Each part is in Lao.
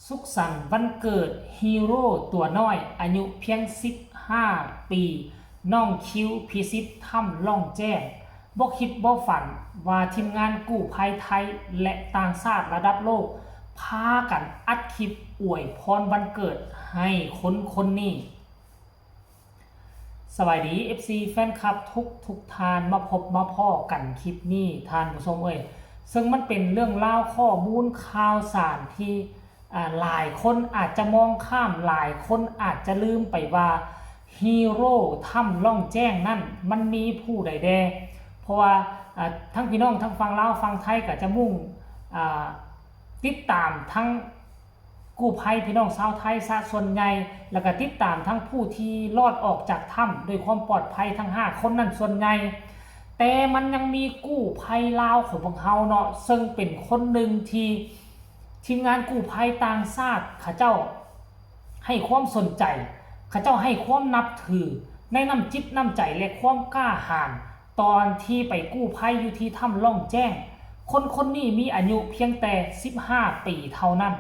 ສຸກສັນວັນເກີດ Hero ຕົວນ້ອຍ ອາຍຸພຽງສິບຫ້າປີ ນ້ອງຄິວ ພິສິດ ຖ້ຳລ່ອງແຈ້ງ. ບໍ່ຄິດບໍ່ຝັນວ່າທີມງານກູ້ໄພໄທ ແລະ ຕ່າງຊາດລະດັບໂລກ ພາກັນອັດຄລິບອວຍພອນວັນເກີດໃຫ້ຄົນຄົນນີ້. ສະບາຍດີ ເອັຟຊີ ແຟນຄລັບທຸກທຸກທ່ານ ມາພົບມາພໍ້ກັນຄລິບນີ້ ທ່ານຜູ້ຊົມເອີຍ, ເຊິ່ງມັນເປັນເລື່ອງລາວ ຂໍ້ມູນຂ່າວສານທີ່ ອາ ຫຼາຍຄົນອາດຈະມອງຂ້າມ, ຫຼາຍຄົນອາດຈະລືມໄປວ່າ Hero ຖ້ຳລ່ອງແຈ້ງນັ້ນ ມັນມີຜູ້ໃດແດ່. ເພາະວ່າ ອາ ທັງພີ່ນ້ອງທັງຝັ່ງລາວຝັ່ງໄທກໍຈະມຸ່ງ ອາ ຕິດຕາມທັງ ກູ້ໄພພີ່ນ້ອງຊາວໄທຊະສ່ວນໃຫຍ່ ແລ້ວກະຕິດຕາມທັງຜູ້ທີ່ລອດອອກຈາກຖ້ຳດ້ວຍຄວາມປອດໄພທັງຫ້າຄົນນັ້ນສ່ວນໃຫຍ່. ແຕ່ມັນຍັງມີກູ້ໄພລາວຂອງພວກເຮົາເນາະ ເຊິ່ງເປັນຄົນໜຶ່ງທີ່ທີມງານກູ້ໄພຕ່າງຊາດເຂົາເຈົ້າໃຫ້ຄວາມສົນໃຈ, ເຂົາເຈົ້າໃຫ້ຄວາມນັບຖືໃນນ້ຳຈິດນ້ຳໃຈ ແລະ ຄວາມກ້າຫານ ຕອນທີ່ໄປກູ້ໄພຢູ່ທີ່ຖ້ຳລ່ອງແຈ້ງ. ຄົນຄົນນີ້ມີອາຍຸພຽງແຕ່ສິບຫ້າປີເທົ່ານັ້ນ.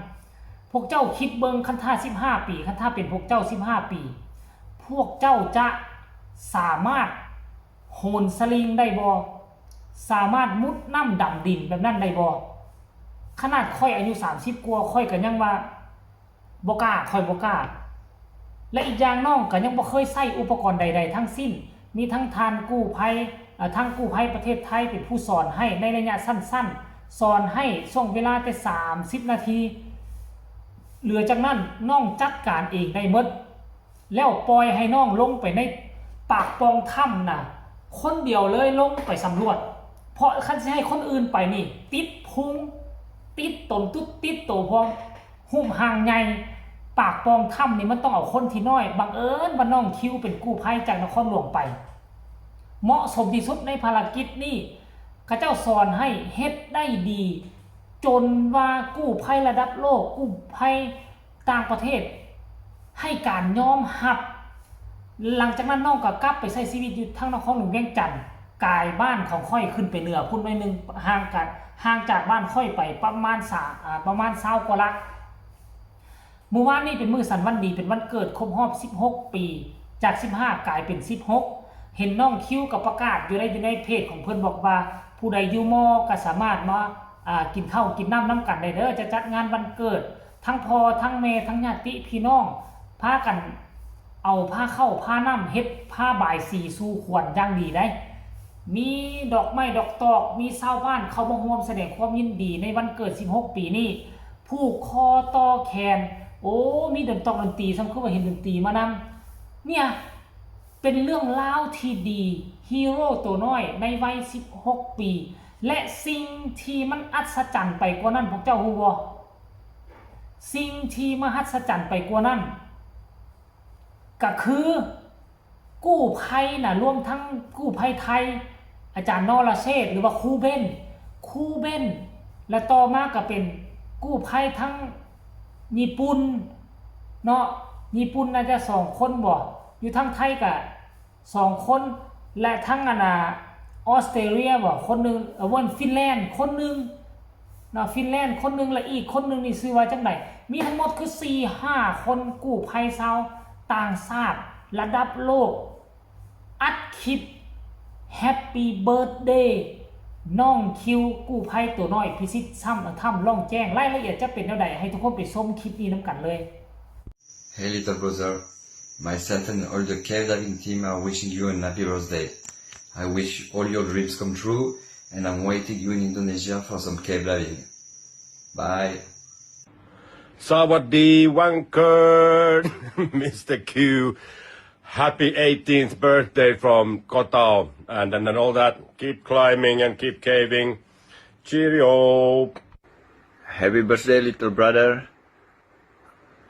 ພວກເຈົ້າຄິດເບິ່ງ, ຄັນຖ້າສິບຫ້າປີ, ຄັນຖ້າເປັນພວກເຈົ້າສິບຫ້າປີ, ພວກເຈົ້າຈະສາມາດໂຫນສະລິງໄດ້ບໍ່? ສາມາດມຸດນ້ຳດຳດິນແບບນັ້ນໄດ້ບໍ່? ຂະໜາດຂ້ອຍອາຍຸສາມສິບກວ່າ, ຂ້ອຍກໍຍັງວ່າ ບໍ່ກ້າ, ຂ້ອຍບໍ່ກ້າ. ແລະ ອີກຢ່າງນ້ອງກໍຍັງບໍ່ເຄີຍໃຊ້ອຸປະກອນໃດໆທັງສິ້ນ. ມີທັງທ່ານກູ້ໄພ, ເອີ ທາງກູ້ໄພປະເທດໄທເປັນຜູ້ສອນໃຫ້ໃນໄລຍະສັ້ນໆ, ສອນໃຫ້ຊ່ວງເວລາແຕ່ສາມສິບນາທີ. ເຫຼືອຈາກນັ້ນນ້ອງຈັດການເອງໄດ້ໝົດ. ແລ້ວປ່ອຍໃຫ້ນ້ອງລົງໄປໃນປາກປ່ອງຖ້ຳນະ ຄົນດຽວເລີຍລົງໄປສຳຫຼວດ. ເພາະຄັນຊິໃຫ້ຄົນອື່ນໄປນີ້ ຕິດພຸງ, ຕິດຕົນຕຸດ, ຕິດໂຕພ້ອມ. ຮູບຮ່າງໃຫຍ່, ປາກປ່ອງຖ້ຳນີ້ມັນຕ້ອງເອົາຄົນທີ່ນ້ອຍ. ບັງເອີນວ່ານ້ອງຄິວເປັນກູ້ໄພຈາກນະຄອນຫຼວງໄປ ເໝາະສົມທີ່ສຸດໃນພາລະກິດນີ້. ເຂົາເຈົ້າສອນໃຫ້ເຮັດໄດ້ດີ ຈົນວ່າກູ້ໄພລະດັບໂລກ, ກູ້ໄພຕ່າງປະເທດໃຫ້ການຍອມຮັບ. ຫຼັງຈາກນັ້ນນ້ອງກໍກັບໄປໃຊ້ຊີວິດຢູ່ທາງນະຄອນຫຼວງວຽງຈັນ, ກາຍບ້ານຂອງຂ້ອຍຂຶ້ນໄປເໜືອພຸ້ນໜ້ອຍໜຶ່ງ, ຫ່າງກັນ, ຫ່າງຈາກບ້ານຂ້ອຍໄປປະມານສາມ, ອາ, ປະມານຊາວກວ່າຫຼັກ. ມື້ວານນີ້ເປັນມື້ສັນວັນດີ, ເປັນວັນເກີດຄົບຮອບສິບຫົກປີ, ຈາກສິບຫ້າກາຍເປັນສິບຫົກ. ເຫັນນ້ອງຄິວກໍປະກາດຢູ່ໃນ, ຢູ່ໃນເພຈຂອງເພິ່ນ ບອກວ່າຜູ້ໃດຢູ່ມໍກໍສາມາດມາ, ອາ, ກິນເຂົ້າກິນນ້ຳນຳກັນໄດ້ເດີ, ຈະຈັດງານວັນເກີດ ທັງພໍ່ທັງແມ່ທັງຍາດຕິພີ່ນ້ອງ ພາກັນເອົາພາເຂົ້າພານ້ຳ ເຮັດພາບາຍສີສູ່ຂວັນຢ່າງດີໄດ໋. ມີດອກໄມ້ດອກຕອກ, ມີຊາວບ້ານເຂົ້າມາຮ່ວມສະແດງຄວາມຍິນດີໃນວັນເກີດສິບຫົກປີນີ້. ຜູກຄໍຕໍ່ແຂນ, ໂອ້ ມີດົນຕອກດົນຕີ, ຊ້ຳຄືວ່າເຫັນດົນຕີມານຳ. ເນຍ ເປັນເລື່ອງລາວທີ່ດີ, ຮີໂຣໂຕນ້ອຍໃນໄວສິບຫົກປີ ແລະ ສິ່ງທີ່ມັນອັດສະຈັນໄປກວ່ານັ້ນ ພວກເຈົ້າຮູ້ບໍ່? ສິ່ງທີ່ມະຫັດສະຈັນໄປກວ່ານັ້ນ ກະຄື ກູ້ໄພນະ, ລວມທັງກູ້ໄພໄທ ອາຈານນໍລະເຊດ ຫຼືວ່າຄູເບັນ, ຄູເບັນ ແລະ ຕໍ່ມາກໍເປັນກູ້ໄພທັງຍີ່ປຸ່ນເນາະ, ຍີ່ປຸ່ນໜ້າຈະສອງຄົນບໍ, ຢູ່ທາງໄທກະສອງຄົນ ແລະ ທັງອັນນ່າ ອອສເຕຣເລຍບໍ ຄົນໜຶ່ງ, ເອີ ເວີນ ຟິນແລນຄົນໜຶ່ງ ເນາະ, ຟິນແລນຄົນໜຶ່ງ ແລະ ອີກຄົນໜຶ່ງນີ້ຊື່ວ່າຈັ່ງໃດ? ມີທັງໝົດຄືສີ່ຫ້າຄົນກູ້ໄພຊາວຕ່າງຊາດລະດັບໂລກ ອັດຄລິບ Happy Birthday ນ້ອງຄິວ ກູ້ໄພໂຕນ້ອຍພິຊິດ ຊ້ຳ ຖ້ຳລ່ອງແຈ້ງ. ລາຍລະອຽດຈະເປັນແນວໃດ ໃຫ້ທຸກຄົນໄປຊົມຄລິບນີ້ນຳກັນເລີຍ. Hey, little brother. Myself and all the cave diving team are wishing you an happy birthday. I wish all your dreams come true, and I'm waiting you in Indonesia for some cave diving. Bye. ສະຫວັດດີວັນເກີດ Mister Q. Happy eighteenth birthday from Kotal. And, and, and all that. Keep climbing and keep caving. Cheerio. Happy birthday, little brother.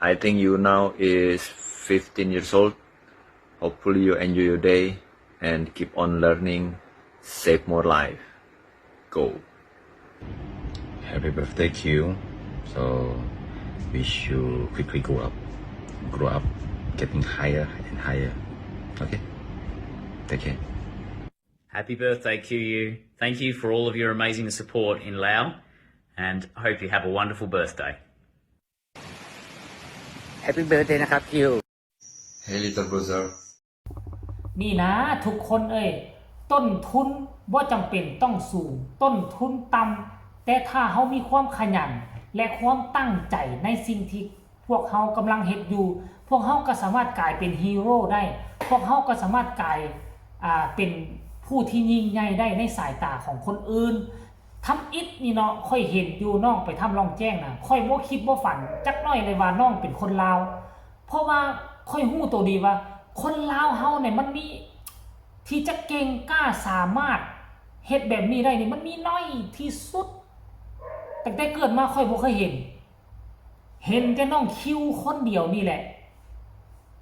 I think you now is fifteen years old. Hopefully you enjoy your day and keep on learning, save more life. Go. Happy birthday, Q. So, wish you quickly grow up. Grow up, getting higher and higher. Okay? Take care. Happy birthday, Q U. Thank you for all of your amazing support in Lao, and hope you have a wonderful birthday. Happy birthday นะครับคิว Hey little brother ນີ້ນະທຸກຄົນເອີຍ, ຕົ້ນທຶນບໍ່ຈຳເປັນຕ້ອງສູງ, ຕົ້ນທຶນຕ່ຳ, ແຕ່ຖ້າເຮົາມີຄວາມຂະຫຍັນ ແລະ ຄວາມຕັ້ງໃຈໃນສິ່ງທີ່ພວກເຮົາກຳລັງເຮັດຢູ່, ພວກເຮົາກໍສາມາດກາຍເປັນຮີໂຣໄດ້, ພວກເຮົາກໍສາມາດກາຍ ອ່າ ເປັນຜູ້ທີ່ຍິ່ງໃຫຍ່ໄດ້ໃນສາຍຕາຂອງຄົນອື່ນ. ທຳອິດນີ້ເນາະ, ຂ້ອຍເຫັນຢູ່ນ້ອງໄປຖ້ຳລ່ອງແຈ້ງນະ, ຂ້ອຍບໍ່ຄິດບໍ່ຝັນຈັກໜ້ອຍເລີຍວ່ານ້ອງເປັນຄົນລາວ. ເພາະວ່າຂ້ອຍຮູ້ໂຕດີວ່າຄົນລາວເຮົານີ້ມັນມີ ທີ່ຈະເກັ່ງກ້າສາມາດເຮັດແບບນີ້ໄດ້ນີ້ ມັນມີໜ້ອຍທີ່ສຸດ. ຕັ້ງແຕ່ເກີດມາຂ້ອຍບໍ່ເຄີຍເຫັນ, ເຫັນແຕ່ນ້ອງຄິວຄົນດຽວນີ້ແຫຼະ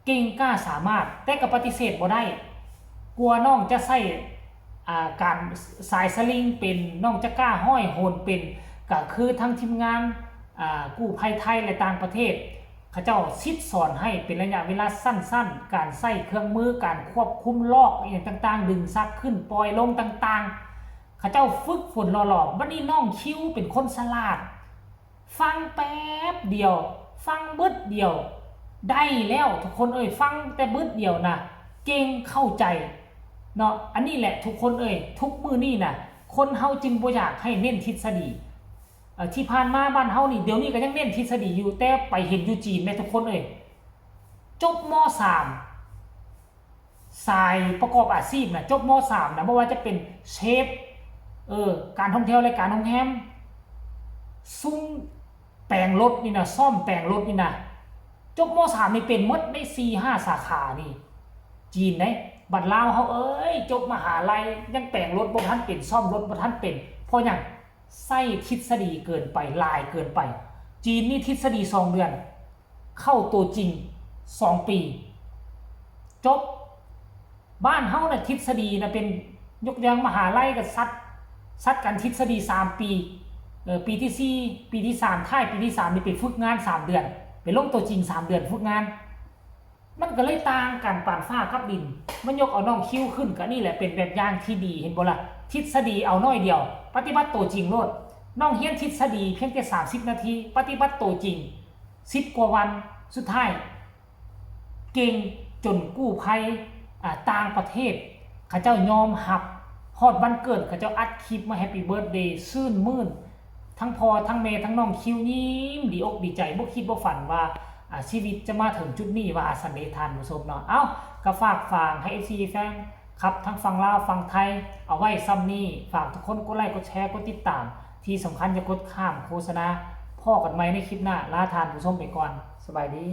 ເກັ່ງກ້າສາມາດ, ແຕ່ກໍປະຕິເສດບໍ່ໄດ້ ກວ່ານ້ອງຈະໃຊ້ ອ່າ ການສາຍສະລິງເປັນ, ນ້ອງຈະກ້າຮ້ອຍໂຫນເປັນ, ກໍຄືທັງທີມງານ ອ່າ ກູ້ໄພໄທ ແລະ ຕ່າງປະເທດ ເຂົາເຈົ້າສິດສອນໃຫ້ເປັນໄລຍະເວລາສັ້ນໆ, ການໃຊ້ເຄື່ອງມື, ການຄວບຄຸມລອກອີ່ຫຍັງຕ່າງໆ, ດຶງຊັກຂຶ້ນປ່ອຍລົງຕ່າງໆ, ເຂົາເຈົ້າຝຶກຝົນຫຼໍ່ຫຼອມ. ບັດນີ້ນ້ອງຄິວເປັນຄົນສະຫຼາດ, ຟັງແປັບດຽວ, ຟັງບຶດດຽວ ໄດ້ແລ້ວທຸກຄົນເອີຍ, ຟັງແຕ່ບຶດດຽວນະ ເກັ່ງເຂົ້າໃຈເນາະ. ອັນນີ້ແຫຼະທຸກຄົນເອີຍ, ທຸກມື້ນີ້ນະ ຄົນເຮົາຈຶ່ງບໍ່ຢາກໃຫ້ເນັ້ນທິດສະດີ. ເອີ ທີ່ຜ່ານມາບ້ານເຮົານີ້ ດຽວນີ້ກໍຍັງເນັ້ນທິດສະດີຢູ່, ແຕ່ໄປເຫັນຢູ່ຈີນແມ່ທຸກຄົນເອີຍ, ຈົບ ມ.ສາມ ສາຍປະກອບອາຊີບນະ, ຈົບ ມ.ສາມ ນະ, ບໍ່ວ່າຈະເປັນເຊຟ, ເອີ ການທ່ອງທ່ຽວ ແລະ ການໂຮງແຮມ, ຊຸມແປງລົດນີ້ນະ, ສ້ອມແປງລົດນີ້ນະ, ຈົບ ມ.ສາມ ນີ້ເປັນໝົດໃນສີ່ຫ້າສາຂານີ້ ຈີນເດ້. ບັດລາວເຮົາເອີຍ, ຈົບມະຫາໄລຍັງແປງລົດບໍ່ທັນເປັນ, ສ້ອມລົດບໍ່ທັນເປັນ. ເພາະຫຍັງ? ໃຊ້ທິດສະດີເກີນໄປ, ຫຼາຍເກີນໄປ. ຈີນນີ້ທິດສະດີສອງເດືອນ, ເຂົ້າໂຕຈິງສອງປີ ຈົບ. ບ້ານເຮົານະທິດສະດີນະເປັນ, ຍົກຢ່າງມະຫາໄລກໍສັດ, ສັດກັນທິດສະດີສາມປີ, ເອີ ປີທີສີ່, ປີທີສາມ, ທ້າຍປີທີສາມນີ້ໄປຝຶກງານສາມເດືອນ, ໄປລົງໂຕຈິງສາມເດືອນຝຶກງານ. ມັນກໍເລີຍຕ່າງກັນປານຟ້າກັບດິນ. ມາຍົກເອົານ້ອງຄິວຂຶ້ນ, ກໍນີ້ແຫຼະເປັນແບບຢ່າງທີ່ດີ, ເຫັນບໍ່ລະ? ທິດສະດີເອົາໜ້ອຍດຽວ, ປະຕິບັດໂຕຈິງໂລດ. ນ້ອງຮຽນທິດສະດີພຽງແຕ່ສາມສິບນາທີ, ປະຕິບັດໂຕຈິງສິບກວ່າວັນ, ສຸດທ້າຍເກັ່ງຈົນກູ້ໄພ ອາ ຕ່າງປະເທດເຂົາເຈົ້າຍອມຮັບ. ຮອດວັນເກີດເຂົາເຈົ້າອັດຄລິບມາ Happy Birthday ຊື່ນມື່ນ. ທັງພໍ່ທັງແມ່ທັງນ້ອງຄິວຍິ້ມດີອົກດີໃຈ, ບໍ່ຄິດບໍ່ຝັນວ່າ ອາ ຊີວິດຈະມາເຖິງຈຸດນີ້ວ່າຊັ້ນເດທ່ານຜູ້ຊົມເນາະ. ເອົ້າ ກໍຝາກຝັງໃຫ້ ເອັຟຊີ ແຟນຄລັບທັງຝັ່ງລາວຝັ່ງໄທເອົາໄວ້ຊ່ຳນີ້. ຝາກທຸກຄົນກົດໄລ ກົດແຊ ກົດຕິດຕາມ, ທີ່ສຳຄັນຢ່າກົດຂ້າມໂຄສະນາ. ພໍ້ກັນໃໝ່ໃນຄລິບໜ້າ, ລາທ່ານຜູ້ຊົມໄປກ່ອນ. ສະບາຍດີ.